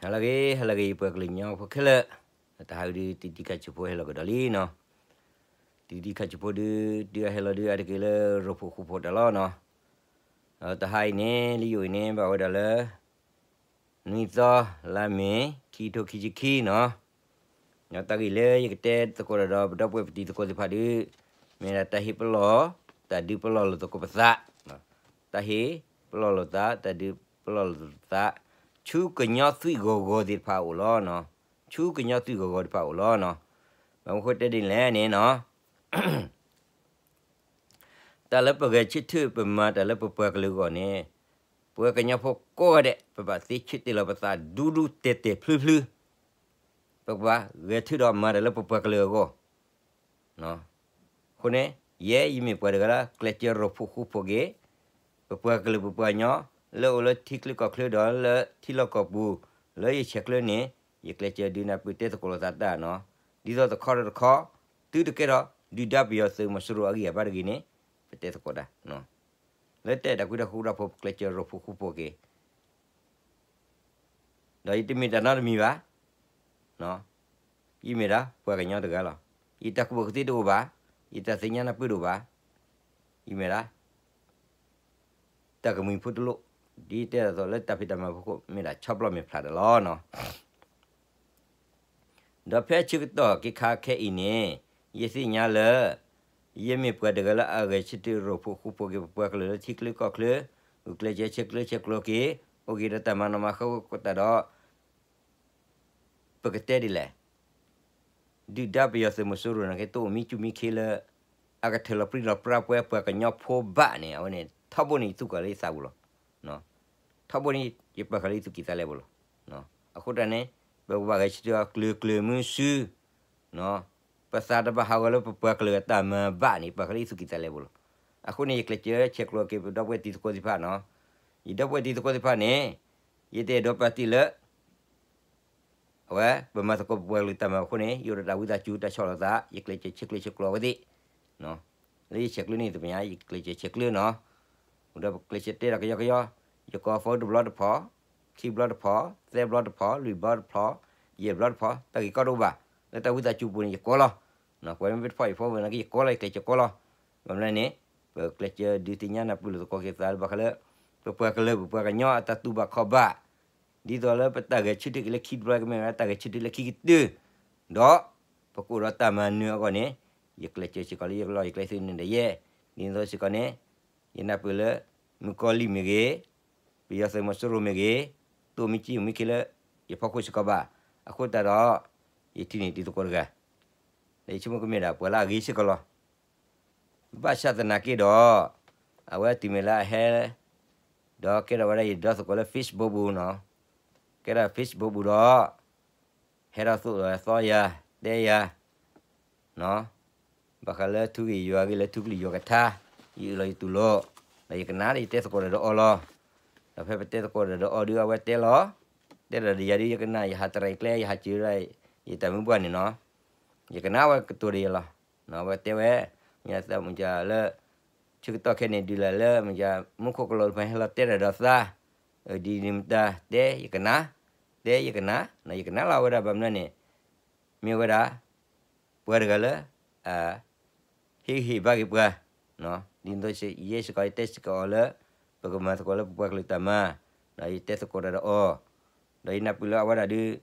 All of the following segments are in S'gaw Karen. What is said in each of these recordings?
ဟါလၢအဂ့ၤ ဟါလၢအဂ့ၤ ယပှၤကလုာ်ကညီဖိခဲလၢာ်, တဟါအံၤဒုး တံၤတံၤခါဆံးဖိဟဲလီၤကဒီးလံနီၤ, တံၤတံၤခါဆံးဖိဒုး တုၤအဟဲလီၤဒုးအါတက့ၢ်လၢရိဖှိၣ်ဃူဖိးတၢ်လီၤနီၤ, တဟါအံၤန့ၣ် လၢယအိၣ်အံၤန့ၣ် ဘၣ်ဝဲဒၣ်လၢ နွံသီ လါမ့ၤ ခံကထိခံဆံခံနီၤ, တၢ်ဂ့ၢ်လၢယကတဲသကိးဒီး ပဒီပုၢ်ဝဲၢ်ပတံၤသကိးသ့ၣ်တဖၣ်ဒုး မ့ၢ်ဒၣ်တၢ်ဟ့ၣ်ပလီၢ် တၢ်ဒုးပလီၢ်လိာ်သကိးပသး, တၢ်ဟ့ၣ်ပလီၢ်လိာ်သး တၢ်ဒုးပလီၢ်လိာ်သကိးပသး, ဆူကညီသွံၣ်ဂီၤဂီၤသ့ၣ်တဖၣ်အအိၣ်လီၤနီၤ, ဆူကညီသွံၣ်ဂီၤဂီၤသ့ၣ်တဖၣ်အအိၣ်လီၤနီၤ, ဘၣ်မနုၤဃိတဲဒ်လဲၣ်န့ၣ်နီၤ တၢ်လၢပဂဲၤဆၢထၢၣ် ပမၤတၢ်လၢပပှၤကလုာ်အဂီၢ်န့ၣ်, ပှၤကညီဖိကိးဂၤဒဲး ပဘၣ်သ့ဆၢတဲာ်လီၤပသးဒူဒူတဲာ်တဲာ်ဖျုးဖျုး, ပကဘၣ်ဂဲၤဆၢထၢၣ်ဒီးမၤတၢ်လၢပပှၤကလုာ်အဂီၢ်, အဃိန့ၣ် ယဲယမ့ၢ်ပှၤတဂၤလၢ ကျဲးစၢးရိဖှိၣ်ဃူဖိးက့ၤ ပပှၤကလုာ်ပပှၤကညီ လၢအိၣ်လၢထံချၢကီၢ်ချၢဒီးလၢထံလီၢ်ကီၢ်ပူၤ, လၢယဆဲးကျၢန့ၣ် ယကျဲးစၢးဒုးနၢ်ပၢၢ်တဲသကိးလိာ်သးတၢ်နီၤ, ဒ်သိးတခီဒီးတခီ သုတကဲထီၣ်ဒုၣ်ဒါပယီၤသုးမီၤစိရိၤအဂံၢ်အဘါတဂ့ၤန့ၣ် ပတဲသကိးတၢ် လၢတၢ်အဲၣ်တၢ်ကွံတၢ်ဃူတၢ်ဖိး ပကျဲးစၢးရိဖှိၣ်ဃူဖိးက့ၤ ဒီးယတမ့ၢ်တၢ်နီတမံၤဘၣ်, ယမ့ၢ်ဒၣ်ပှၤကညီတဂၤလီၤ. ယတၢ်ကူၣ်ဘၣ်ကူၣ်သ့တအိၣ်ဘၣ်, ယတၢ်သ့ၣ်ညါနၢ်ပၢၢ်တအိၣ်ဘၣ်, ယမ့ၢ်ဒၣ် တၢ်ကမှံၤဖိတလိၣ်, ဒ်တဲဒ်သိးလၢတၢ်ဖံးတၢ်မၤဖိခိၣ် မ့ၢ်ဒၣ်ဆီပျီမ့ၢ်ဖျါတၢ်လီၤနီၤ. ဒီးဖဲဆၢကတီၢ်က့ၤခါခဲအံၤန့ၣ် ယသ့ၣ်ညါလၢ ယမ့ၢ်ပှၤတဂၤလၢအဂဲၤဆၢထၢၣ်ရိဖှိၣ်ဃူဖိးက့ၤ ပပှၤကလုာ်လၢထံချၢကီၢ်ချၢ, ဂုာ်ကျဲးစၢးဆဲးကျၢဆဲးကျိးက့ၤ အိၣ်က့ၤဒီးတၢ်မၤနီၣ်မၤဃါသကိးတၢ်ဒီး ပကတဲဒ်လဲၣ်, ဒုၣ်ဒါပယီၤသုးမီၤစိရိၤန့ၣ်က့ၤ တအိၣ်မံကၠူၣ်မံခ့လၢ အကထၢၣ်လီၤပြံလီၤပြါပှၤကညီဖိဘၣ်န့ၣ် အဝဲန့ၣ် ထီဘိန့ၣ်ယသူၣ်က့ၤလၢယသးပူၤလီၤ. ထီဘိန့ၣ် ယပာ်ဃာ်လၢယသူၣ်ကံၢ်သးလဲပူၤလီၤ. အဃိတၢ်န့ၣ် ပကဘၣ်ဂဲၤဆၢထၢၣ်အီၤကျၢၤကျၢၤမုာ်စု ပသးတဘၣ်ဟးဂီၤလၢပပှၤကလုာ်အတၢ်မၤဘၣ်န့ၣ် ပာ်ဃာ်လၢယသူၣ်ကံၢ်သးလဲပူၤလီၤ. အဃိန့ၣ် ယကျဲးစၢးဆဲးကျိးက့ၤပဒီပုၢ်ဝဲၢ်တံၤသကိးသ့ၣ်တဖၣ်နီၤ, ယဒီပုၢ်ဝဲၢ်တံၤသကိးသ့ၣ်တဖၣ်န့ၣ် ယတအဲၣ်ဒိးပာ်တ့ၢ်လၢ အဝဲ ပမၤသကိးပပှၤကလုာ်တၢ်မၤအဃိန့ၣ် ယအိၣ်ဒီးတၢ်ဝံသးစူၤတၢ်ဆီၣ်လီၤသး ယကျဲးစၢးဆဲးကျၢဆဲးကျိးအဝဲသ့ၣ် လၢယဆဲးကျၢန့ၣ်တပညါ ယကျဲးစၢးဆဲးကျၢနီၤ, အိၣ်ဒီးပကျဲးစၢးတဲတၢ်ကယီကယီ, ယကိး phone တဘျီတဖီၣ်, ခံဘျီတဖီၣ်, သၢဘျီတဖီၣ်, လွံၢ်ဘျီတဖီၣ်, ယဲၢ်ဘျီတဖီၣ် တၢ်ဂ့ၢ်ကီတအိၣ်ဘၣ်, လၢတၢ်ဝံသးစူၤပူၤန့ၣ် ယကိးလီၤ, ပှၤမ့ၢ်တဖီၣ်ယ phone ဝဲန့ၣ်က့ ယကိးလီၤ ယကျဲးစၢးကိးလီၤ, ဘၣ်မနုၤန့ၣ် ပကျဲးစၢးဒုးသ့ၣ်ညါနၢ်ပၢၢ်လိာ်သကိးက့ၤသးလၢဘၣ်ဃးလၢ ပပှၤကလုာ်ပပှၤကညီအတၢ်တူၢ်ဘၣ်ခီၣ်ဘၣ် ဒ်သိးလၢပတၢ်ဂဲၤဆၢထၢၣ်က့ၤလၢခံတဘျီကမ့ၢ်ဝဲဒၣ်တၢ်ဂဲၤဆၢထၢၣ်လၢခံကတၢၢ်, ဒီးပကအိၣ်ဒီးတၢ်မၤနၢၤအဂီၢ်န့ၣ် ယကျဲးစၢးစ့ၢ်ကီးလၢယကလီၢ်ယကျဲသုးန့ၣ်ဒီးယဲ, ဒ်သိးစ့ၢ်ကီးန့ၣ် ယနၢ်ပၢၢ်လၢ မုၣ်ကီၤလံၢ်မ့ၢ်ဂ့ၤ, ပယီၤသုးမီၤစိရိၤမ့ၢ်ဂ့ၤ, တအိၣ်မံကၠူၣ်မံခ့လၢ ယဖီခိၣ်စ့ၢ်ကီးဘၣ်, အဃိသတးဒီး ယထံၣ်န့ၢ်တံၤသကိးတဂၤ ဒီးယဆိကမိၣ်ကမ့ၢ်ဒၣ်ပှၤလၢအဂ့ၤစ့ၢ်ကီးလီၤ. ဘၣ်ဆၣ်သနာ်က့ဒီး အဝဲတုၤမ့ၢ်လၢအဟဲ ဒီးကဲထီၣ်ဝဲဒၣ်ယဒီသကိးလၢ Facebook ပူၤနီၤ, ကဲထီၣ် Facebook ပူၤဒီး ဟဲထီၣ်သိၣ်သီယၤ တဲယၤ ဘၣ်ဃးလၢထူဂ့ၢ်ယွၤဂ့ၢ်လၢထူကလုၢ်ယွၤကထါ, ယအၢၣ်လီၤယတူၢ်လိာ်, ဒီးယကနၣ်ဒီးယတဲသကိးဒီးအီၤလီၤ. ဒီးဖဲပတဲသကိးဒီးအီၤဒုး အဝဲတဲလီၤ, တဲဒီးယၤဒုး ယကနၣ် ယဟးတရံးကျဲ ယဟးစၢၤဒၣ် ယတၢ်မုၢ်ပှၢ်န့ၣ်နီၤ, ယကနၣ်ဝဲကတိၤဒီးယၤလီၤ. အဝဲတဲဝဲ မ့ၢ်သးမုၢ်ကလၢ ဆၢကတီၢ်ခဲန့ၣ် ဒုးလၢ်လၢမုၢ်က မူခိၣ်ကလီၤတဖၣ်ဟဲလီၤတဲတၢ်ဒီးသး, ဒ်န့ၣ်မတၤ တဲယကနၣ်, တဲယကနၣ်, ယကနၣ်လီၤဝဲဒၣ်ဘၣ်မနုၤန့ၣ် မ့ၢ်ဝဲဒၣ် ပှၤတဂၤလၢ ဟ့ၣ်ဂံၢ်ဟ့ၣ်ဘါက့ၤပှၤ, ဒ်သိးယဲစ့ၢ်ကီး ယတဲစ့ၢ်ကီးအီၤလၢ ပကမၤသကိးလၢပပှၤကလုာ်တၢ်မၤ, ဒီးယတဲသကိးတၢ်ဒီးအီၤ, ဒီးယနၢ်ပၢၢ်လၢအဝဲဒၣ်ဒုး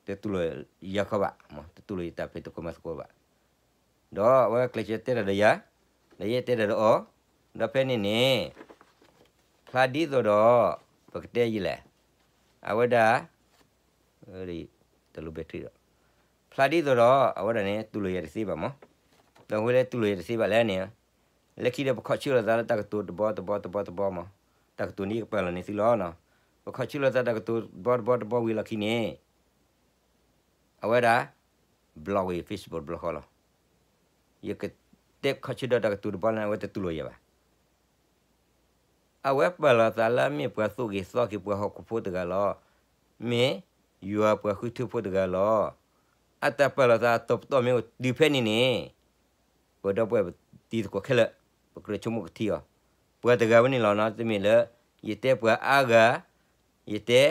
တတူၢ်လိာ်ယၤခီဘၣ်, တတူၢ်လိာ်ယတၢ်ဖံးသကိးမၤသကိးဘၣ်. ဒီးအဝဲကျဲးစၢးတဲတၢ်ဒီးယၤ, ဒီးယဲတဲတၢ်ဒီးအီၤ, ဒီးဖဲန့ၣ်န့ၣ် ဖျါဒ်သိးဒီး ပကတဲယံာ်လဲၣ်, အဝဲဒၣ် တလိၣ်ဘဲထံဒီး ဖျါဒ်သိးဒီး အဝဲဒၣ်န့ၣ် တူၢ်လိာ်ယၤတသ့ဘၣ်မး, ဒီးဝဲလၢတူၢ်လိာ်ယၤတသ့ဘၣ်လဲၣ်န့ၣ်, လၢခံဒီးပခီၣ်ဆၢလိာ်သးလၢတၢ်ကတိၤတဘီတဘီတဘီတဘီမး, တၢ်ကတိၤန့ၣ်ယကပာ်လီၤန့ၢ်သုလီၤနီၤ, ပခီၣ်ဆၢလိာ်သးတၢ်ကတိၤတဘီတဘီတဘီဝံၤလီၢ်ခံန့ၣ် အဝဲဒၣ် block ဝဲယ Facebook တဘျီဃီလီၤ. ယကတဲခီၣ်ဆၢဒီးတၢ်ကတိၤတဘီလၢ်န့ၣ် အဝဲတတူၢ်လိာ်ယၤဘၣ်. အဝဲပာ်လီၤသးလၢမ့ၢ်ပှၤသိၣ်က့ၤသီက့ၤပှၤဟီၣ်ခိၣ်ဖိတဂၤလီၤ. မ့ၢ်ယွၤပှၤဃုထၢဖိတဂၤလီၤ. အတၢ်ပာ်လီၤသးအတီၤပတီၢ်မ့ၢ်အိၣ်တုၤဖဲန့ၣ်န့ၣ် ပဒီပုၢ်ဝဲၢ်တံၤသကိးခဲလၢာ် ပကြၢးဆိကမိၣ်ကထံအီၤ, ပှၤတဂၤဝဲန့ၣ်လီၤနီၤ, တမ့ၢ်လၢ ယတဲပှၤအါဂၤ ယတ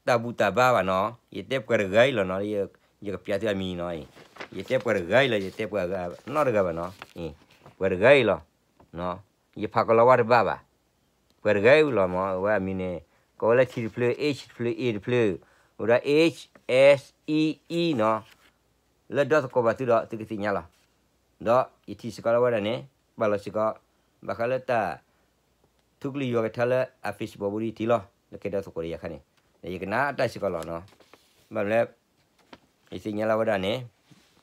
ဲတၢ်ဘူၣ်တၢ်ဘါဘၣ်နီၤ, ယတဲပှၤတဂၤအံၤလီၤနီၤ, ယကပျးသုအမံၤနီၤ, ယတဲပှၤတဂၤအံၤလီၤ, ယတဲပှၤနီတဂၤဘၣ်နီၤ, ပှၤတဂၤအံၤလီၤ, ယဖးကလီဝါတဘၣ်ဘၣ်, ပှၤတဂၤအံၤလီၤမး, အဝဲအမံၤန့ၣ် ကိးဝဲလၢ T တဖျၢၣ် H တဖျၢၣ် A တဖျၢၣ်, အိၣ်ဒၣ် H S E E နီၤ, လၢဒီသကိးဘၣ်သုဒီး သုကသ့ၣ်ညါလီၤ. ဒီးယထံၣ်စ့ၢ်ကီးလၢဝဲဒၣ်န့ၣ် ပာ်လီၤစ့ၢ်ကီး ဘၣ်ဃးလၢတၢ် ထူကလုၢ်ယွၤကထါလၢအ Facebook ပူၤဒ်ထံၣ်လီၤ, လၢကဲဒီသကိးဒီးယၤခါန့ၣ်, ယကနၣ်တၢ်စ့ၢ်ကီးလီၤနီၤ. ဘၣ်မနုၤလဲၣ်, ယသ့ၣ်ညါလၢဝဲဒၣ်န့ၣ်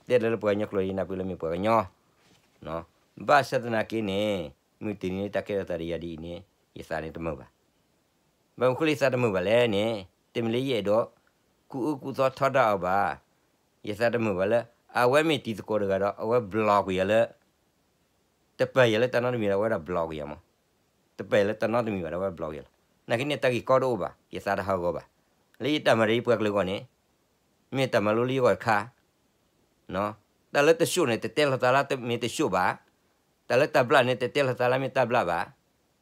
တဲလၢလၢပှၤကညီကျိာ် ယနၢ်ပၢၢ်လၢမ့ၢ်ပှၤကညီ, ဘၣ်ဆၣ်သနာ်က့န့ၣ် မုၢ်တနံၤန့ၣ် တၢ်ကဲထီၣ်သးဒီးယၤဒ်အံၤန့ၣ် ယသးန့ၣ်တမုာ်ဘၣ်. ဘၣ်မနုၤဃိလၢယသးတမုာ်ဘၣ်လဲၣ်န့ၣ် တမ့ၢ်လၢယအဲၣ်ဒိး ကူၣ်အၢကူၣ်သီထီဒါအီၤဘၣ်. ယသးတမုာ်ဘၣ်လၢ အဝဲမ့ၢ်တံၤသကိးတဂၤဒီး အဝဲ block ကွံာ်ယၤလၢ တပာ်ယၤလၢတၢ်နီတမံၤဒီး အဝဲဒၣ် block ကွံာ်ယၤမး, တပာ်ယၤလၢတၢ်နီတမံၤဘၣ်ဒီး အဝဲ block ကွံာ်ယၤလီၤ. နာ်က့န့ၣ် တၢ်ဂ့ၢ်ကီတအိၣ်ဘၣ်, ယသးတဟးဂီၤဘၣ်. လၢယတၢ်မၤဒီးယပှၤကလုာ်အဂီၢ်န့ၣ် မ့ၢ်တၢ်မၤလိလၢယဂီၢ်တခါ, တၢ်လၢတၠိၣ်န့ၣ် တတဲလီၤသးလၢမ့ၢ်တၠိၣ်ဘၣ်, တၢ်လၢတၢ်ဘျၣ်န့ၣ် တတဲလီၤသးလၢမ့ၢ်တၢ်ဘျၣ်ဘၣ်.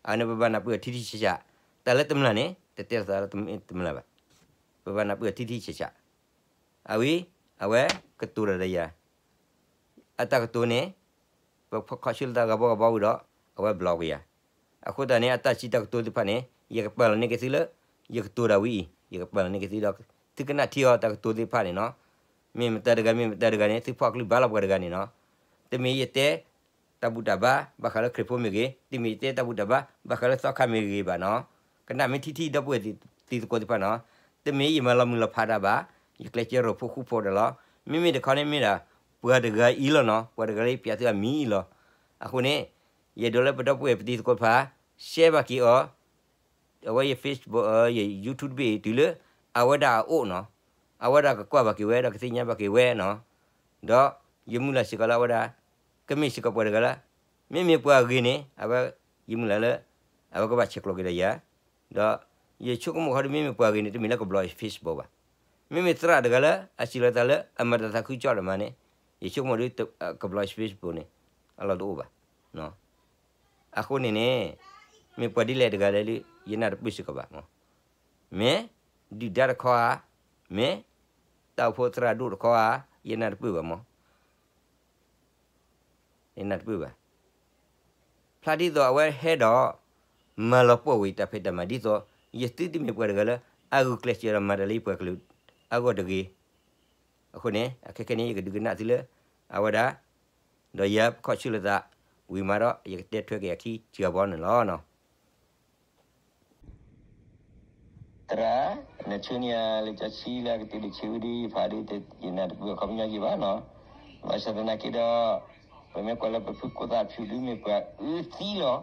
အန့ၣ်ပဘၣ်နၢ်ပၢၢ်ထံထံဆးဆး, တၢ်လၢတမျၢ်န့ၣ် တတဲလီၤသးလၢတမျၢ်ဘၣ်, ပဘၣ်နၢ်ပၢၢ်ထံထံဆးဆး. အဝဲ အဝဲကတိၤတၢ်ဒီးယၤ, အတၢ်ကတိၤန့ၣ် ပခီဆၢလၢတၢ်ဂၤဘီဂၤဘီဝံၤဒီး အဝဲ block ကွံာ်ယၤ. အဃိသတးန့ၣ် အတၢ်စံးတၢ်ကတိၤသ့ၣ်တဖၣ်န့ၣ် ယကပာ်လီၤန့ၢ်က့ၤသုလၢ ယကတိၤတၢ်ဝံၤအံၤ ယကပာ်လီၤန့ၢ်က့ၤသုဒီး သုကနၣ်ထံအီၤတၢ်ကတိၤသ့ၣ်တဖၣ်န့ၣ်နီၤ. မ့ၢ်မတၤတဂၤ မ့ၢ်မတၤတဂၤန့ၣ် သုဖီၣ်ကလုၢ်ဘၣ်လီၤပှၤတဂၤန့ၣ်နီၤ. တမ့ၢ်ယတဲ တၢ်ဘူၣ်တၢ်ဘါ ဘၣ်ဃးလၢခရံာ်ဖိမ့ၢ်ဂ့ၤ, တမ့ၢ်ယတဲတၢ်ဘူၣ်တၢ်ဘါ ဘၣ်ဃးလၢသီခါမ့ၢ်ဂ့ၤဘၣ်နီၤ. ကနၣ်မ့ၢ်ထံထံဒီပုၢ်ဝဲၢ်တံၤသကိးသ့ၣ်တဖၣ်နီၤ. တမ့ၢ်ယမၤလီၤမုၢ်လီၤဖးတၢ်ဘၣ်, ယကျဲးစၢးရိၣ်ဖှိၣ်ဃူဖိးတၢ်လီၤ. မ့မ့ၢ်တခီန့ၣ်မ့ၢ်ဒၣ် ပှၤတဂၤအံၤလီၤနီၤ, ပှၤတဂၤလၢယပျးသုအမံၤအံၤလီၤ. အဃိန့ၣ် ယအဲၣ်ဒိးလၢပဒီပုၢ်ဝဲၢ်ပတံၤသကိးတဖၣ် share ဘၣ်က့ၤအီၤ အဝဲယ Facebook ယ YouTube တဘ့ၣ်အံၤတုၤလၢ အဝဲဒၣ်အအိၣ်နီၤ, အဝဲဒၣ်ကကွၢ်ဘၣ်က့ၤဝဲ ဒီးကသ့ၣ်ညါဘၣ်က့ၤဝဲနီၤ. ဒီးယမုၢ်လၢ်စ့ၢ်ကီးလၢအဝဲဒၣ် ကမ့ၢ်စ့ၢ်ကီးပှၤတဂၤလၢ မ့မ့ၢ်ပှၤဂ့ၤန့ၣ် အဝဲ ယမုၢ်လၢ်လၢ အဝဲကဘၣ်ဆဲးကျိးက့ၤဒီးယၤ, ဒီးယဆိကမိၣ်ဃီဒီး မ့မ့ၢ်ပှၤဂ့ၤန့ၣ် တမ့ၢ်လၢက block Facebook ဘၣ်. မ့မ့ၢ်သရၣ်တဂၤလၢ အစံးလီၤသးလၢအမၤတၢ်သးခုကစီၣ်ဒၣ်မးန့ၣ် ယဆိကမိၣ်ဒီး က block Facebook န့ၣ် အလီၢ်တအိၣ်ဘၣ်. အဃိန့ၣ်န့ၣ် မ့ၢ်ပှၤဒ်လဲၣ်တဂၤလဲၣ်လၢ ယနၢ်တပၢၢ်စ့ၢ်ကီးဘၣ်မး. မ့ၢ်ဒုၣ်ဒါတခီဧါ, မ့ၢ်တၢ်အိၣ်ဖှိၣ်သရၣ်ဒိၣ်တခီဧါ, ယနၢ်တပၢၢ်ဘၣ်မး. ယနၢ်တပၢၢ်ဘၣ်. ဖျါဒ်သိးအဝဲဟဲဒီး မၤလီၤပှီၢ်ဝဲတၢ်ဖံးတၢ်မၤဒ်သိး ယသုတမ့ၢ်ပှၤတဂၤလၢ အဂုာ်ကျဲးစၢးဒီးမၤတၢ်လၢယပှၤကလုာ်အဂီၢ်တဂ့ၤ. အဃိန့ၣ် အခဲခဲန့ၣ် ယကဒုးကနၣ်သုလၢ အဝဲဒၣ် ဒီးယၤပခီၣ်ဆၢလိာ်သး ဝံၤမးဒီး ယကတဲထွဲက့ၤအခံတဂၤဘီန့ၣ်လီၤ. သရၣ်, နဆှၢန့ၢ်ယၤလံာ်စီဆှံလၢအကတၢၢ်ဒံးဆၢဝံၤဒီး ယဖးဒုး ယနၢ်တပၢၢ်အခီပညီယံာ်ဘၣ်နီၤ. ဘၣ်ဆၣ်သနာ်က့ဒီး ပမ့ၢ်ကွၢ်လၢပဖုကိၢ်သၣ်ဖၠူၣ်ဒု မ့ၢ်ပှၤအၢသံလီၤ.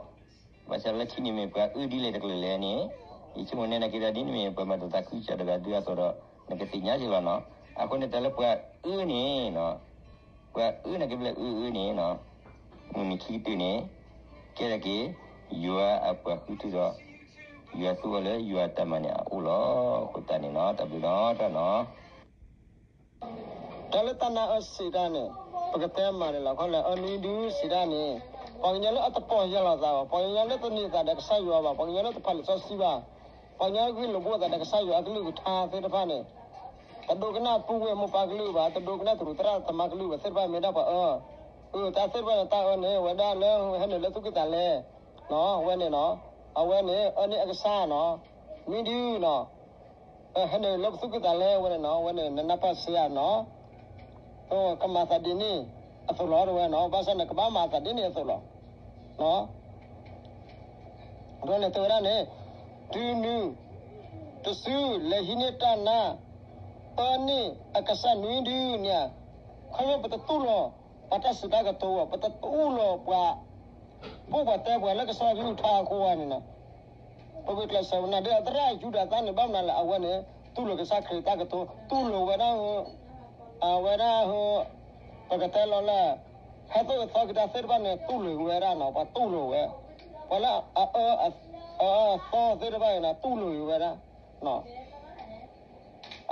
ဘၣ်ဆၣ်လၢခံန့ၣ်မ့ၢ်ပှၤအၢဒ်လဲၣ်တကလုာ်လဲၣ်န့ၣ် ယဆိကမိၣ်န့ၣ်နာ်က့ဒီး ဒ်န့ၣ်မ့ၢ်ပှၤမၤတၢ်သးခုကစီၣ်တဂၤဒုအသိးဒီး နကသ့ၣ်ညါက့ၤလီၤနီၤ. အဃိန့ၣ်တၢ်လၢပှၤအၢန့ၣ် ပှၤအၢနာ်က့ဖဲလဲၣ်အၢအၢန့ၣ် မုၢ်နံၤခံကတၢၢ်န့ၣ် ကဲထီၣ်က့ၤ ယွၤအပှၤဃုထၢဒီး ယွၤသူအီၤလၢယွၤတၢ်မၤန့ၣ်အအိၣ်လီၤ. အဃိသတးန့ၣ်နီၤ တၢ်ဘျုးနီၤ တၢ်နီၤ တၢ်လၢတၢ်နာ်အၢစံးတၢ်န့ၣ် ပကတဲမၤန့ၣ်လီၤ. ခီလဲၣ် အၢနွံဒုစံးတၢ်န့ၣ် ပှၤကညီလၢအတပီၢ်ယၢ်လီၤသးဘၣ်, ပှၤကညီလၢတန့ၢ်သးဒီးကစၢ်ယွၤဘၣ်, ပှၤကညီလၢတဖးလံာ်စီဆှံဘၣ်, ပှၤကညီဂ့ၢ်လိာ်ဘၣ်သးဒီးကစၢ်ယွၤအကလုၢ်ကထါသ့ၣ်တဖၣ်န့ၣ် တဒိကနၣ်ပုၢ်ဝဲၢ်မိၢ်ပၢ်ကလုၢ်ဘၣ်, တဒိကနၣ်တရူးသရၣ်သမါကလုၢ်ဘၣ်, သ့ၣ်တဖၣ်မ့ၢ်ဒၣ်ပှၤအၢ, အၢ တၢ်သ့ၣ်တဖၣ်န့ၣ် တၢ်အၢန့ၣ် ဝဲဒၣ်လၢဟဲနုာ်လၢသူၣ်ကံၢ်သးလဲ, ဝဲန့ၣ်နီၤ, အဝဲန့ၣ် အၢန့ၢ်အကစၢ်နီၤ, နွံဒုနီၤ ဟဲနုာ်လၢပသူၣ်ကံၢ်သးလဲဝဲန့ၣ်နီၤ, ဝဲန့ၣ် နနၢ်ပၢၢ်စ့ၢ်ဧါနီၤ, ကမၤသးဒ်န့ၣ်အသိးလီၤ တဝဲနီၤ, ဘၣ်ဆၣ်န့ၣ် ကဘၣ်မၤသးဒ်န့ၣ်အသိးလီၤ. အဃိန့ၣ်တဲဝဲဒၣ်န့ၣ်, တုၤနုၤ တစုလဲၤဟံးန့ၢ်တၢ်နါ အၢန့ၢ်အကစၢ်နွံဒုန့ၣ်ဧါ, ခီဖျိပတတူၢ်လိာ်ပှၤတၢ်စံးတၢ်ကတိၤဘၣ်, ပတတူၢ်လိာ်ပှၤ ပှၤတဲပှၤလၢကစၢ်ယွၤကလုၢ်ကထါအဃိန့ၣ်နီၤ, ပဂုာ်ကျဲးစၢးဝဲနၤဒီး သရၣ်ယူဒၤသၣ်န့ၣ် ဘၣ်မနုၤလဲၣ်, အဝဲန့ၣ် တူၢ်လိာ်ကစၢ်ခရံာ်တၢ်ကတိၤ, တူၢ်လိာ်ဝဲဒၣ် အဝဲဒၣ် ပကတဲလီၤလၢ ဟဲသိၣ်ကသီက့ၤတၢ်သ့ၣ်တဖၣ်န့ၣ် တူၢ်လိာ်ဝဲဒၣ်နီၤ, ပှၤတူၢ်လိာ်ဝဲ, ပှၤလၢအအၢအသီသ့ၣ်တဖၣ်န့ၣ် တူၢ်လိာ်ဝဲဒၣ်.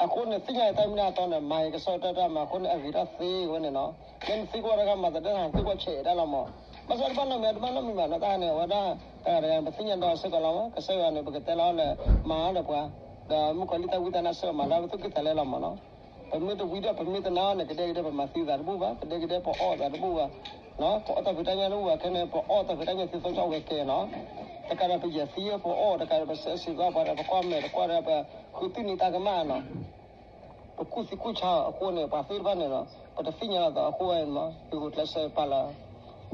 အဃိန့ၣ် သ့ၣ်ညါတၢ်မ့ၢ်တၢ်တီန့ၣ် မၤက့ၤကစီၣ်တၢ်တၢ်မၤအဃိန့ၣ် အဂ့ၤထီၣ်သ့ဝဲန့ၣ်နီၤ, လၢနသံကွၢ်တၢ်ခါမၤသးဒ်သိးနသံကွၢ်ဆဲးတၢ်လီၤမး, ဘၣ်ဆၣ်တဘၣ်နီတမံၤ တဘၣ်နီတမံၤဘၣ်နီၤ, တၢ်န့ၣ် အဝဲဒၣ် တဂၤတဂၤ ပသ့ၣ်ညါဒီးစ့ၢ်ကီးလီၤမး, ကစၢ်ယွၤန့ၣ် ပကတဲလီၤလၢ မၤဒီးပှၤ ဒီးမုၣ်ကီၤလံၢ်တၢ်ဝံတၢ်နါစ့ၢ်ကီးမၤလၢပသူၣ်ကံၢ်သးလဲလီၤမးနီၤ. ပမ့ၢ်တဝံဒီးပမ့ၢ်တနါအီၤန့ၣ် ကဒဲကဒဲပမၤသံသးတဘူၣ်ဘၣ်, ကဒဲကဒဲပအီၣ်သးတဘူၣ်ဘၣ်, ပအီၣ်တၢ်ဖံးတၢ်ညၣ်တဘူၣ်ဘၣ်, ခဲန့ၣ် ပအီၣ်တၢ်ဖံးတၢ်ညၣ်သ့သိကၠီဝဲကဲနီၤ. တကးဒီးပယဲၢ်သံပအီၣ်, တကးဒီးပစဲးစံးသီပှၤဒီး ပကွၢ်မဲာ်တကွၢ်ဒီး ပဃုသံၣ်နံၤတၢ်ကမၣ်နီၤ. ပကူၣ်သံကူၣ်ဆါအဃိန့ၣ် ပှၤသ့ၣ်တဖၣ်န့ၣ်ဒီး ပတသ့ၣ်ညါလီၤသးအဃိဝဲန့ၣ်မး ယဂုာ်ကျဲးစၢးပာ်လီၤ.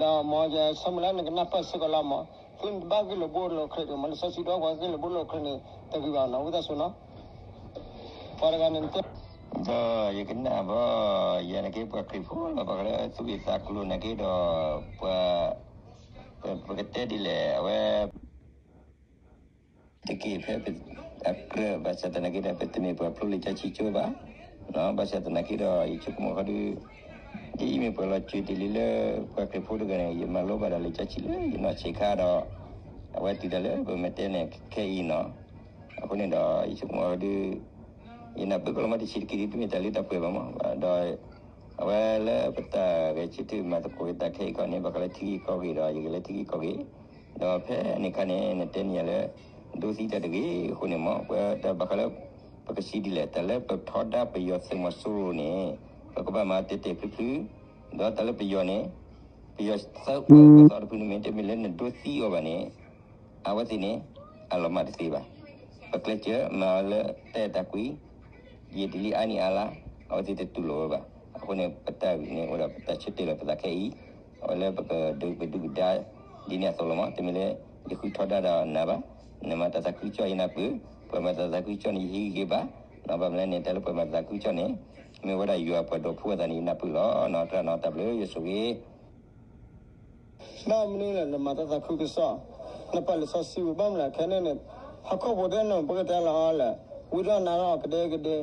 ဒီးမ်ယဆိကမိၣ်လၢနကနၢ်ပၢၢ်စ့ၢ်ကီးလီၤမး, သုတဘၣ်ဂ့ၢ်လိာ်ဘိလိာ်ခရံာ်န့ၣ်မး, လံာ်စီဆှံဒီးပှၤဂ့ၢ်လိာ်ဘိလိာ်ခရံာ်န့ၣ် တဂ့ၤဘၣ်နီၤ ဝံသးစူၤနီၤ. ပှၤတဂၤန့ၣ်တဲ ဒီးယကနၣ်ဘၣ် ယၤန့ၣ်က့ ပှၤခရံာ်ဖိလီၤ ပှၤကလၢသူၣ်ဂ့ၤသးကျိၤန့ၣ်က့ဒီး ပှၤ ပကတဲဒ်လဲၣ် အဝဲ တက့ၢ်ဖဲအကြၢး ဘၣ်ဆၣ်သနာ်က့ဒီး ပတမ့ၢ်ပှၤဖျိလံာ်စီဆှံကၠိဘၣ်, ဘၣ်ဆၣ်သနာ်က့ဒီး ယဆိကမိၣ်ဃီဒုး ဒ်ယမ့ၢ်ပှၤလီၤစၢၤတ့ၢ်လံလၢ ပှၤခရံာ်ဖိတဂၤန့ၣ် ယမၤလိဘၣ်ဒီးလံာ်စီဆှံလၢယနီၢ်ဆံးခါဒီး အဝဲတုၤဒၣ်လၢပမ့ၢ်တဲန့ၣ်ခဲအံၤနီၤ. အဃိန့ၣ်ဒီး ယဆိကမိၣ်ဃီဒုး ယနၢ်ပၢၢ်ကလီၤမးတဆံးတက့ၢ်ဒုး တမ့ၢ်တၢ်လၢတၢ်ပှဲၤဘၣ်မး, ဒီး အဝဲလၢပတၢ်ဂဲၤဆၢထၢၣ်မၤသကိးက့ၤတၢ်ခဲအံၤခီန့ၣ် ဘၣ်ဃးလၢထံဂ့ၢ်ကီၢ်ဂ့ၢ်ဒီး ယကလဲၤထံဂ့ၢ်ကီၢ်ဂ့ၢ်, ဒီးဖဲန့ၣ်အခါန့ၣ် နတဲန့ၢ်ယၤလၢ ဒိသံတၢ်တဂ့ၤအဃိန့ၣ်မး ပတၢ်ဘၣ်ဃးလၢ ပကစံးဒ်လဲၣ် တၢ်လၢပထီဒါပယီၤသုးမီၤစိရိၤန့ၣ် ပကဘၣ်မၤတဲာ်တဲာ်ဖျုးဖျုး, ဒီးတၢ်လၢပယီၤန့ၣ် ပယီၤသၢပၢၤပသီတဖုန့ၣ်မ့ၢ် တမ့ၢ်လၢနဒိသံအီၤဘၣ်န့ၣ် အဝဲသ့ၣ်န့ၣ် အလီၤမၢ်တသ့ဘၣ်. ပကျဲးစၢးမၤလၢတၢ်အဲၣ်တၢ်ကွံ ယံာ်တလံအါနံၣ်အါလါ အဝဲသ့ၣ်တတူၢ်လိာ်ဝဲဘၣ်. အဃိန့ၣ် ပတၢ်န့ၣ်အိၣ်ဒီးပတၢ်ဆၢတဲာ်လီၤပသးခဲအံၤ, အဝဲလၢပကဒုးပဒုၣ်ပဒါ ဒ်န့ၣ်အသိးလီၤမး, တမ့ၢ်လၢ ယဃုထီဒါဒီးနၤဘၣ်, နမၤတၢ်သးခုကစီၣ်ယနၢ်ပၢၢ်, ပှၤမၤတၢ်သးခုကစီၣ်န့ၣ် ယဟံးဂ့ၤဘၣ်, ဘၣ်မနုၤလဲၣ်န့ၣ် တၢ်လၢပှၤမၤတၢ်သးခုကစီၣ်န့ၣ် မ့ၢ်ဝဲဒၣ်ယွၤပှၤဒီဖိအသးန့ၣ် ယနၢ်ပၢၢ်လီၤ. တၢ်နီၤတၢ်ဘျုးယဆိၣ်ဂ့ၤ ဘၣ်မနုၤလဲၣ် နမၤတၢ်သးခုကစီၣ်, နပာ်လံာ်စီဆှံပူၤ ဘၣ်မနုၤလဲၣ် ခဲန့ၣ်န့ၣ် ဟီၣ်ခိၣ်ဖိတဲနီၤ ပကတဲလီၤအီၤလဲၣ်, ဝံထီၣ်နါထီၣ်ကဒဲကဒဲ,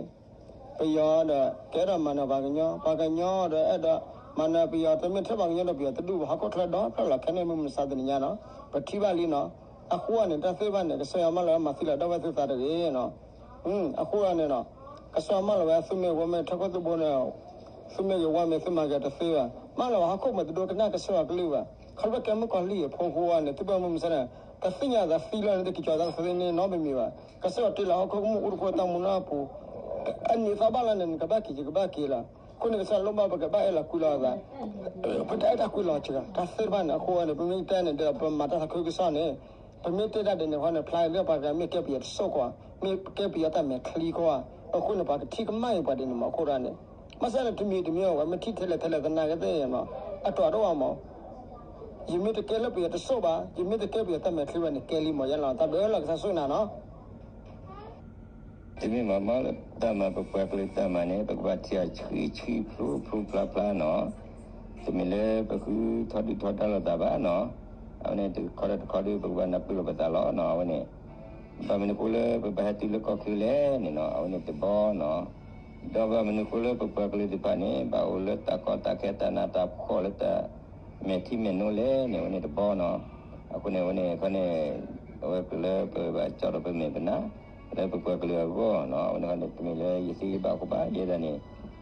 ပယီၤဒီး ကအဲၣ်ဒိးမၤနၢၤပှၤကညီ, ပှၤကညီဒီးအဲၣ်ဒိးမၤနၢၤပယီၤ, တမ့ၢ်ထဲပှၤကညီဒီးပယီၤတဒူၣ်ဘၣ်, ဟီၣ်ခိၣ်ချၢဒီဖျၢၣ်လီၤ. ခဲန့ၣ်မုၢ်မဆါတနံၤညါနီၤ ပထံၣ်ဘၣ်လံနီၤ, အဃိန့ၣ် တၢ်သ့ၣ်တဖၣ်န့ၣ် ကစၢ်ယွၤမၢလီၤဝဲမၤသံလီၤဒီးဝဲသုသးတဂ့ၤနီၤ. အဃိန့ၣ်နီၤ ကစၢ်ယွၤမၢလီၤဝဲ သုမ့ၢ်ဂီၢ်မ့ၢ်ထီၣ်ခိၣ်သုးဘိန့ၣ် သုမ့ၢ်ဂ့ၤဝါမ့ၢ်သုမၤဂ့ၤတသ့ဘၣ်, မၢလီၤဝဲဟီၣ်ခိၣ်မ့ၢ်တဒိကနၣ်ကစၢ်ယွၤကလုၢ်ဘၣ်, ခီဖျိကဲမုၣ်ကီၤလံၢ်အဖိအဃိန့ၣ် သုဘၣ်မုၢ်မဆါန့ၣ် ကသ့ၣ်ညါသးသံလီၤန့ၣ် တက့ၤကီၤသးသ့န့ၣ်နီတမံၤဘၣ်, ကစၢ်ယွၤတ့လီၤဟီၣ်ခိၣ်ကမူၣ်အိၣ်တဖၣ်တၢ်မူနီၢ်အပူၤ အန့ၢ်သီဘၣ်လီၤန့ၣ် နကဘၣ်က့ၤယကဘၣ်က့ၤလီၤ. အဃိန့ၣ် ကစၢ်ယွၤလိၣ်ဘၣ်ပကဘၣ်အဲၣ်လီၤကွံလီၤသး, ပတအဲၣ်တၢ်ကွံလီၤစှၤ တၢ်သ့ၣ်တဖၣ်န့ၣ် အဃိန့ၣ် ပမ့ၢ်တဲန့ၣ်ဒီး ပမၤတၢ်သးခုကစီၣ်န့ၣ် ပမ့ၢ်တဲတၢ်ဒ်န့ၣ်ဃီန့ၣ် ဖျါလၢပှၤကမ့ၢ်ကဲပယီၤတစိၢ်ကွၢ်, မ့ၢ်ကဲပယီၤတၢ်မဲာ်ချံကွၢ်, အဃိန့ၣ် ပှၤကထံၣ်ကမၣ်အံၤပှၤဒ်န့ၣ်မး အဃိဒၣ်န့ၣ် ဘၣ်ဆၣ်န့ၣ်တမံၤတမံၤအဝဲမ့ၢ်ထံၣ်ထဲလဲၣ်ထဲလဲၣ်သနာ်က့သ့ၣ်နီၤ, အတီၢ်တအိၣ်ဘၣ်မး ယမ့ၢ်တကဲလၢပယီၤတစိၢ်ဘၣ်, ယမ့ၢ်တကဲပယီၤတၢ်မဲာ်ချံဘၣ်န့ၣ် ကဲလံမးယဲလီၤ. တၢ်ဘျုးလီၤ ကစၢ်ဆိၣ်ဂ့ၤနၤနီၤ. တမ့ၢ်မးမးလၢတၢ်မၤပပှၤကလုာ်တၢ်မၤန့ၣ် ပကဘၣ်ထံၣ်အီၤဆှံဆှံဖျိဖျိဖျါဖျါနီၤ. တမ့ၢ်လၢပဃုထီဒုၣ်ထီဒါလိာ်သးဘၣ်နီၤ. အဝဲန့ၣ်တခီဒီးတခီဒီး ပကဘၣ်နၢ်ပၢၢ်လိာ်ပသးလီၤနီၤ. အဝဲန့ၣ် ဘၣ်မနုၤအဃိလၢပဘၣ်ဟဲတုၤလၢကီၢ်ချၢလဲၣ်န့ၣ်နီၤ, အဝဲန့ၣ်တဘီနီၤ. ဒီးဘၣ်မနုၤအဃိလၢပပှၤကလုာ်သ့ၣ်တဖၣ်န့ၣ် ဘၣ်အိၣ်လၢတၢ်ကီတၢ်ခဲတၢ်နးတၢ်ဖှီၣ်လၢတၢ်မဲာ်ထံမဲာ်နိလဲၣ်န့ၣ် အဝဲန့ၣ်တဘီနီၤ. အဃိန့ၣ် အဝဲန့ၣ်ခီန့ၣ် အဝဲကလၢပဘၣ်ကၠီၣ်ဒီးပမဲာ်ပနါ လၢပပှၤကလုာ်အဂီၢ်နီၤ. အဝဲန့ၣ်ခီန့ၣ် တမ့ၢ်လၢယသ့ယဘၣ်အဃိဘၣ် ယဲဒၣ်န့ၣ်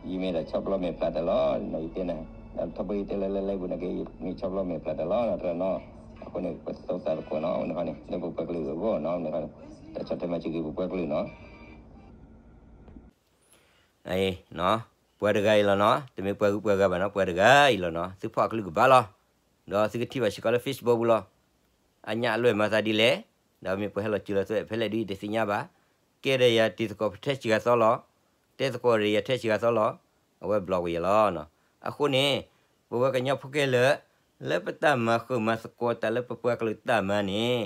ယမ့ၢ်ဒၣ်ဆီပျီမဲာ်ဖျါတၢ်လီၤ. ယတဲန့ၣ် ထီဘိယတဲလၢလၢလၢပူၤန့ၣ်က့ ယမ့ၢ်ဆီပျီမဲာ်ဖျါတၢ်လီၤနီၤ. အဃိန့ၣ် ပသူၣ်သးသကိးနီၤ. အဝဲန့ၣ်ခီန့ၣ် လၢပပှၤကလုာ်အဂီၢ်နီၤ. အဝဲန့ၣ်ခီန့ၣ် တၢ်ဆီၣ်ထွဲမၤစၢၤက့ၤပပှၤကလုာ်နီၤ. အံၤ ပှၤတဂၤအံၤလီၤနီၤ, တမ့ၢ်ပှၤဂုၤပှၤဂၤဘၣ်နီၤ, ပှၤတဂၤအံၤလီၤနီၤ, သုဖီၣ်အကလုၢ်ကဘၣ်လီၤ. ဒီးသုကထံၣ်ဘၣ်စ့ၢ်ကီးလၢ Facebook ပူၤလီၤ. အညၣ်အလွဲၢ်မၤသးဒ်လဲၣ်, ဒီးမ့ၢ်ပှၤဟဲလီၤစၢၤလီၤသွဲၣ်ဖဲလဲၣ်ဒ်ယတသ့ၣ်ညါဘၣ်. ကဲဒီးယၤတံၤသကိးထဲစှၤဂၤသီလီၤ, တဲသကိးဒီးယၤထဲစှၤဂၤသီလီၤ, အဝဲဘျီကွံာ်ယၤလီၤ. အဃိန့ၣ် ပဝဲကညီဖိခဲလၢာ် လၢပတၢ်မၤဃုာ်မၤသကိးတၢ်လၢပပှၤကလုာ်တၢ်မၤန့ၣ်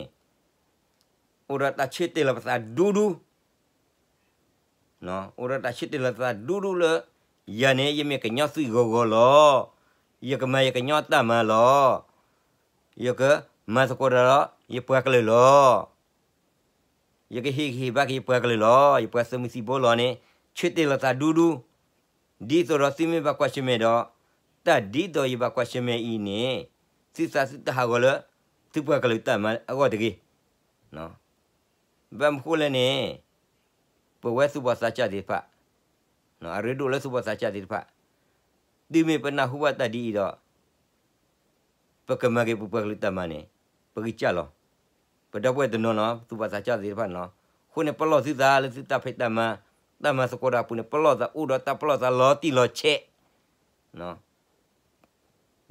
အိၣ်ဒီးတၢ်ဆၢတဲာ်လီၤပသးဒူဒူ အိၣ်ဒီးတၢ်ဆၢတဲာ်လီၤသးဒူဒူလၢ ယၤန့ၣ် ယမ့ၢ်ကညီသုးဂီၤဂီၤလီၤ. ယကမၤယကညီတၢ်မၤလီၤ. ယကမၤသကိးတၢ်ဒီးယပှၤကလုာ်လီၤ. ယကဟ့ၣ်ဂံၢ်ဟ့ၣ်ဘါက့ၤယပှၤကလုာ်လီၤ. ယပှၤသုးမုၢ်သံၣ်ဘိလီၤန့ၣ် ဆၢတဲာ်လီၤသးဒူဒူ, ဒ်သိးဒီးသုမ့ၢ်ဘၣ်ကွၢ်ဆၢၣ်မဲာ်ဒီး တၢ်ဒ်သိးယဘၣ်ကွၢ်ဆၢၣ်မဲာ်အံၤန့ၣ် သုသးသုတဟးဂီၤလၢ သုပှၤကလုာ်တၢ်မၤအဂီၢ်တဂ့ၤ. ဘၣ်မနုၤဃိလဲၣ်န့ၣ် ပဝဲသူၣ်ဘီၣ်သးစၢ်သ့ၣ်တဖၣ်, အရ့ဒိၣ်လၢသူၣ်ဘီၣ်သးစၢ်သ့ၣ်တဖၣ်, တုၤမ့ၢ်ပနၢ်ဟူဘၣ်တၢ်ဒ်အံၤဒီး ပကမၤက့ၤပပှၤကလုာ်တၢ်မၤန့ၣ် ပဂံၢ်စၢ်လီၤ. ပဒီပုၢ်ဝဲၢ်တနီၤနီၤ သူၣ်ဘီၣ်သးစၢ်သ့ၣ်တဖၣ်နီၤ အဃိန့ၣ် ပလီၢ်သုသးလၢသုတၢ်ဖံးတၢ်မၤ, တၢ်မၤသကိးတၢ်အပူၤန့ၣ် ပလီၢ်သးအိၣ်ဒီးတၢ်ပလီၢ်သးလီၤတံၢ်လီၤဆဲး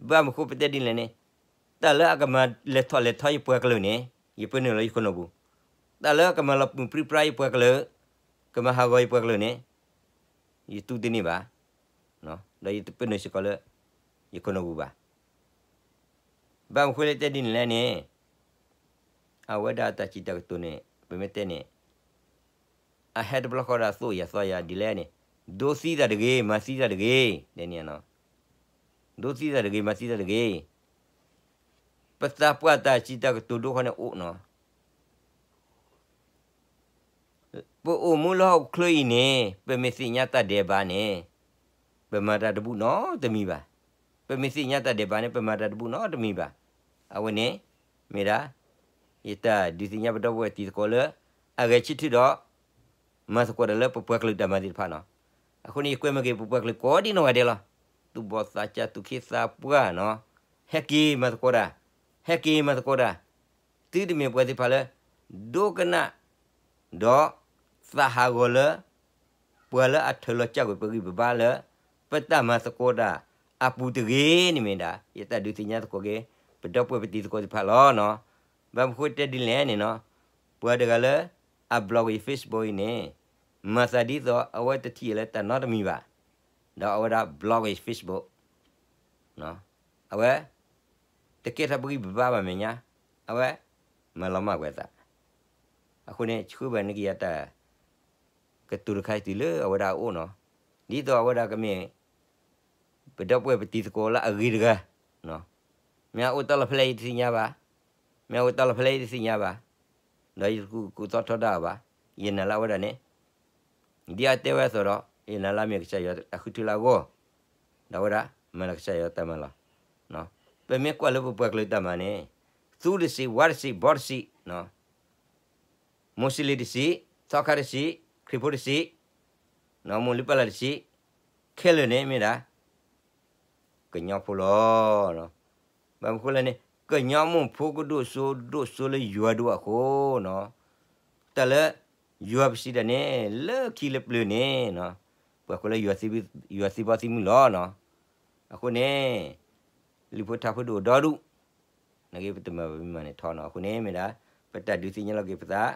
ဘၣ်မနုၤဃိပတဲဒ်လဲၣ်န့ၣ်, တၢ်လၢအကမၤလဲၤထီၣ်လဲၤထီယပှၤကလုာ်န့ၣ်, ယပၢနုာ်လီၤယခိၣ်နူာ်ပူၤ, တၢ်လၢအကမၤလီၤပျံၤပြံပြါယပှၤကလုာ်, ကမၤဟးဂီၤယပှၤကလုာ်န့ၣ်, ယတူၢ်တန့ၢ်ဘၣ်. ဒီးယတပၢနုာ်စ့ၢ်ကီးလၢ ယခိၣ်နူာ်ပူၤဘၣ်. ဘၣ်မနုၤဃိလၢတဲဒ်န့ၣ်လဲၣ်န့ၣ်, အဝဲဒၣ်တၢ်စံးတၢ်ကတိၤန့ၣ် ပမ့ၢ်တဲန့ၣ် အဟဲတဘျီဃီဒီးသိၣ်ယၤသီယၤဒ်လဲၣ်န့ၣ်, ဒိသံတၢ်တဂ့ၤ, မၤသံတၢ်တဂ့ၤ, ဒ်န့ၣ်, ဒိသံတၢ်တဂ့ၤ, မၤသံတၢ်တဂ့ၤ. ပသးပှၢ်တၢ်စံးတၢ်ကတိၤဒိဃီန့ၣ်အိၣ်နီၤ. ပအိၣ်မူလၢဟီၣ်ခိၣ်ချၢအံၤန့ၣ် ပမ့ၢ်သ့ၣ်ညါတၢ်ဒဲးဘးန့ၣ်, ပမၤတၢ်တဘူၣ်နီတမံၤဘၣ်. ပမ့ၢ်သ့ၣ်ညါတၢ်ဒဲးဘးန့ၣ် ပမၤတၢ်တဘူၣ်နီတမံၤဘၣ်. အဝဲန့ၣ် မ့ၢ်ဒၣ် ယတၢ်ဒုးသ့ၣ်ညါပဒီပုၢ်ဝဲၢ်တံၤသကိးလၢ အဂဲၤဆၢထၢၣ်ဒီး မၤသကိးတၢ်လၢပပှၤကလုာ်တၢ်မၤသ့ၣ်တဖၣ်နီၤ. အဃိန့ၣ် ယကွဲမ့ၢ်က့ၤပပှၤကလုာ်ကိးဒံနီၢ်ဂၤဒဲးလီၤ. သူၣ်ဘီၣ်သးစၢ် သူၣ်ခ့သးပှၢ်နီၤ, ဟဲက့ၤမၤသကိးတၢ်, ဟဲက့ၤမၤသကိးတၢ်. သုတမ့ၢ်ပှၤသ့ၣ်တဖၣ်လၢ ဒိကနၣ် ဒီး သးဟးဂီၤလၢ ပှၤလၢအထၢၣ်လီၤကၢ်ကွံာ်ပဂံၢ်ပဘါလၢ ပတၢ်မၤသကိးတၢ်အပူၤတဂ့ၤန့ၣ်မ့ၢ်ဒၣ် ယတၢ်ဒုးသ့ၣ်ညါသကိးက့ၤ ပဒီပုၢ်ဝဲၢ်ပတံၤသကိးသ့ၣ်တဖၣ်လီၤနီၤ. ဘၣ်မနုၤဃိတဲဒ်လဲၣ်န့ၣ်နီၤ, ပှၤတဂၤလၢ အ block ယ Facebook အံၤန့ၣ် မၤသးဒ်သိးအဝဲတထံၣ်လၢတၢ်နီတမံၤဘၣ်, ဒီးအဝဲဒၣ် block ယ Facebook အဝဲ တကဲထီၣ်ပဂံၢ်ပဘါဘၣ်မဲာ်ညါ, အဝဲ မၤလီၤမၢ်ကွံာ်အသး. အဃိန့ၣ် ဆှၢဘၣ်န့ၢ်က့ၤယၤတၢ် ကတိၤတခါအံၤတုၤလၢအဝဲဒၣ်အအိၣ်နီၤ, ဒ်သိးအဝဲဒၣ်ကမ့ၢ် ပဒီပုၢ်ဝဲၢ်ပတံၤသကိးလၢအဂ့ၤတဂၤ, မ့ၢ်အအိၣ်တၢ်လီၢ်ဖဲလဲၣ်ယတသ့ၣ်ညါဘၣ်, မ့ၢ်အအိၣ်တၢ်လီၢ်ဖဲလဲၣ်ယတသ့ၣ်ညါဘၣ်, ဒီးယတကူၣ်ကူၣ်သီထီဒါအီၤဘၣ်, ယနာ်လၢအဝဲဒၣ်န့ၣ် ဒ်အတဲဝဲအသိးဒီး ယနာ်လၢအမ့ၢ်ကစၢ်ယွၤအဃုထၢလၢအဂီၢ်, ဒီးအဝဲဒၣ် မၤလၢကစၢ်ယွၤတၢ်မၤလီၤ. ပမ့ၢ်ကွၢ်လၢပပှၤကလုာ်တၢ်မၤန့ၣ်, သူတစံး, ဝါတစံး, ဘီတစံး, မိၢ်စံလ့ၤတစံး, သီခါတစံး, ခရံာ်ဖိတစံး, မိၢ်လုၢ်ပၢ်လၢ်တစံး, ခဲလၢာ်န့ၣ်မ့ၢ်ဒၣ် ကညီဖိလီၤ. ဘၣ်မနုၤဃိလဲၣ်န့ၣ် ကညီမိၢ်ဖိကဒိၣ်စိဒိၣ်စိလၢယွၤဒိၣ်အဃိနီၤ, တၢ်လၢ ယွၤပစံးတၢ်န့ၣ် လၢခံလၢပျၢၤန့ၣ်, ပှၤဃိလၢ ယွၤသံဘီသံမုၢ်လီၤ. အဃိန့ၣ် လုၢ်ဖိထါဖိဒိၣ်ဒီဒူၣ်, နာ်က့ပတမၤဘၣ်မံမၤန့ၣ်ထီနီၤ. အဃိန့ၣ်မ့ၢ်ဒၣ် ပတၢ်ဒုးသ့ၣ်ညါလီၤက့ၤပသး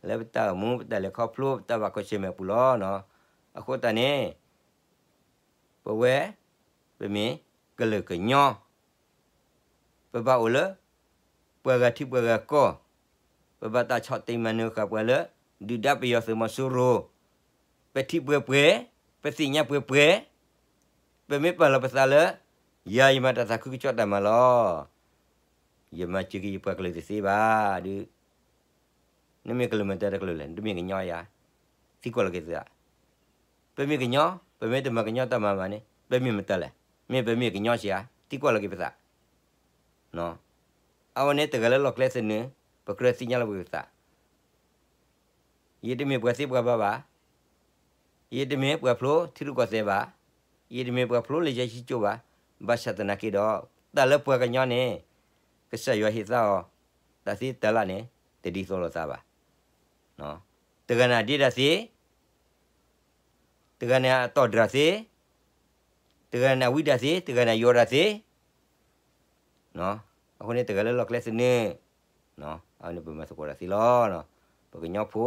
လၢပတၢ်အိၣ်မူ ပတၢ်လဲၤခီဖျိ ပတၢ်ဘၣ်ကီၢ်ဆၢမဲာ်ပူၤလီၤ. အဃိသတးန့ၣ် ပဝဲ ပမ့ၢ်ကလုာ်ကညီ ပဘၣ်အိၣ်လၢ ပှၤဂၤထံပှၤဂၤကီၢ်, ပဘၣ်တၢ်ဆီၣ်တံၢ်မၤနၢၤဃာ်ပှၤလၢ ဒုၣ်ဒါပယီၤသုးမီၤစိရိၤ, ပထံၣ်ပှဲၤပှဲၤ, ပသ့ၣ်ညါပှဲၤပှဲၤ, ပမ့ၢ်ပာ်လီၤပသးလၢ ယၤယမၤတၢ်သးခုကစီၣ်တၢ်မၤလီၤ. ယမၤစၢၤက့ၤယပှၤကလုာ်တသ့ဘၣ်ဒီး နမ့ၢ်ကလုာ်မတၤတကလုာ်လဲၣ်, နတမ့ၢ်ကညီဧါ, သံကွၢ်လီၤက့ၤသုဧါ. ပမ့ၢ်ကညီ, ပမ့ၢ်တမၤကညီတၢ်မၤဘၣ်န့ၣ် ပမ့ၢ်မတၤလဲၣ်, မ့ၢ်ပမ့ၢ်ကညီစ့ၢ်ဧါ, သံကွၢ်လီၤက့ၤပသး. အဝဲန့ၣ်တဂၤလၢလီၢ်ကျဲသနၢၣ်, ပကြၢးသ့ၣ်ညါလီၤက့ၤပသး ယတမ့ၢ်ပှၤသ့ပှၤဘၣ်ဘၣ်, ယတမ့ၢ်ပှၤဖျိထံရူၢ်ကီၢ်သဲးဘၣ်, ယတမ့ၢ်ပှၤဖျိလံာ်စီဆှံကၠိဘၣ်, ဘၣ်ဆၣ်သနာ်က့ဒီး တၢ်လၢပှၤကညီန့ၣ် ကစၢ်ယွၤဟ့ၣ်သါအီၤ တၢ်သ့တၢ်လၢ်န့ၣ် တဒ်သိးလိာ်သးဘၣ်. တဂၤန့ၣ်အဒ့တၢ်သ့, တဂၤန့ၣ်အတီၢ်ဒြၣ်သ့, တဂၤန့ၣ်အဝံတၢ်သ့, တဂၤန့ၣ်အယိးတၢ်သ့, အဃိန့ၣ်တဂၤလၢလီၢ်ကျဲသနၢၣ်, အဝဲန့ၣ်ပမၤသကိးတၢ်သ့လီၤ. ပကညီဖိ,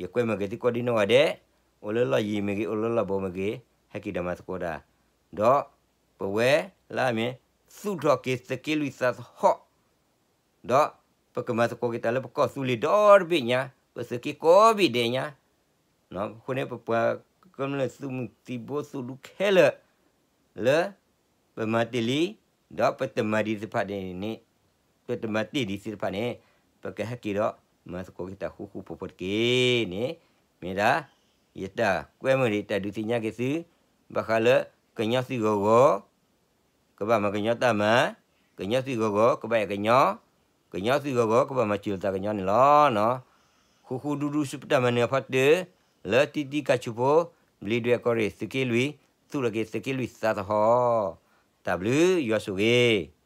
ယကွဲမ့ၢ်ဂ့ၤသံကွၢ်ဒ်နီၢ်ဂၤဒဲး, အိၣ်လၢလီၢ်ယံၤမ့ၢ်ဂ့ၤ, အိၣ်လၢလီၢ်ဘူးမ့ၢ်ဂ့ၤ, ဟဲက့ၤဒီးမၤသကိးတၢ်, ဒီးပဝဲလၢအမ့ၢ် သူၣ်ထီၣ်က့ၤသုးက့လွံၢ်သးသဟီၣ် ဒီးပကမၤသကိးက့ၤတၢ်လၢပကီၢ်သူလ့ၤဒီတဘ့ၣ်ညါ, ပသုးက့ကိးဘ့ၣ်ဒဲးညါ, အဃိန့ၣ် ပပှၤကမျၢၢ်သုးမုၢ်သံၣ်ဘိသုးဒူခဲလၢာ် လၢပမၤတ့ၢ်လံ, ဒီးပတမၤဒံးသ့ၣ်တဖၣ်န့ၣ်, ပတမၤတ့ၢ်ဒံးသ့ၣ်တဖၣ်န့ၣ်, ပကဟဲက့ၤဒီးမၤသကိးက့ၤတၢ်ဃူဃူဖိးဖိးတက့ၢ်န့ၣ်, မ့ၢ်ဒၣ် ယတၢ်ကွဲမုာ်ဒီးယတၢ်ဒုးသ့ၣ်ညါက့ၤသု, ဘၣ်ဃးလၢကညီသုးဂီၤဂီၤ ကဘၣ်မၤကညီတၢ်မၤ, ကညီသုးဂီၤဂီၤ ကဘၣ်အဲၣ်ကညီ, ကညီသုးဂီၤဂီၤ ကဘၣ်မၤစၢၤလိာ်သးကညီန့ၣ်လီၤ. ဃူဃူဒူဒူဆူပတၢ်မၤနၢၤအဖီတၢၢ်, လၢတံတံကၤဆူၣ်ဖိ, ဘျံးဒွဲၣ်ကီၢ်ရ့ၣ် သုးက့လွံၢ်, သူၣ်ထီၣ်က့ၤသုးက့လွံၢ်သးသဟီၣ်, တၢ်ဘျုးယွၤဆိၣ်ဂ့ၤ